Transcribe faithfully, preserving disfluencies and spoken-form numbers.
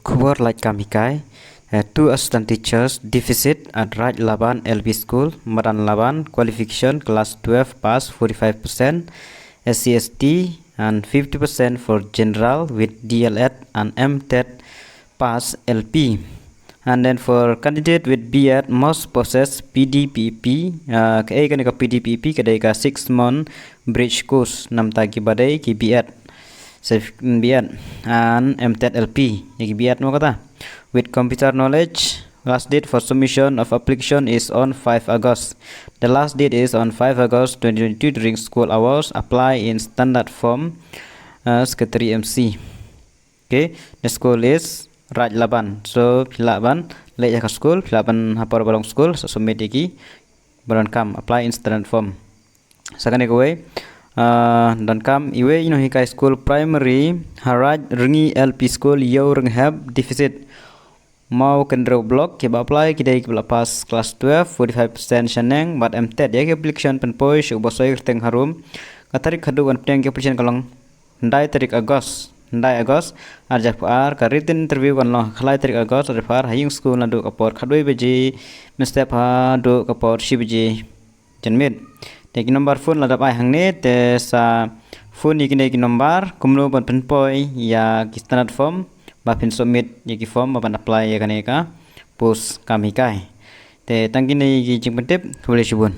Khubor lait kam hikai. Eh, two assistant teachers deficit at Raj Laban L P School, Madan Laban, qualification class twelve pass forty-five percent, S C S T, and fifty percent for general with D L Ed and M Ted pass L P. And then for candidate with B Ed must possess P D P E P, uh, ka ei kane ka P D P E P ka dei ka six month bridge course namta ki ba dei ki B Ed. So, B Ed and M Ted L P, ya ki B Ed mo kata. With computer knowledge, last date for submission of application is on five August. The last date is on five August twenty twenty-two during school hours. Apply in standard form, uh, Secretary M C. Okay, the school is Raj Laban. So, phi lah ban leit ïa ka school, phi lah ban ha por ba long school, sa submit ïa ki ba donkam, apply in standard form. Sa kane kawei, uh, donkam iwei i nonghikai school primary ha Raj Rngi L P School, Ïew Rnghep, deficit Mawkynrew block, ki ba apply ki dei ki ba la pass class twelve, forty-five percent shaneng bad M Ted. Ïa ki application pynpoi sha u Bosoi Kyrteng Harum. Ka tarik haduh ban pdiang ki application ka long khyndai tarik August, khyndai August arhajar arphew ar. Ka written interview kan long khyndai tarik August arhajar arphew ar ha ïing school naduh ka por khatwei baje mynstep haduh ka por shi baje janmiet. Te ki number phone la dep ai hangne, te sa phone ïa kine ki number kumno ban pynpoi ïa ki standard form ba phin submit ïa ki form ba ban apply ïa kane ka post kam hikai. Te tang kine ki jingpyntip, khublei shibun.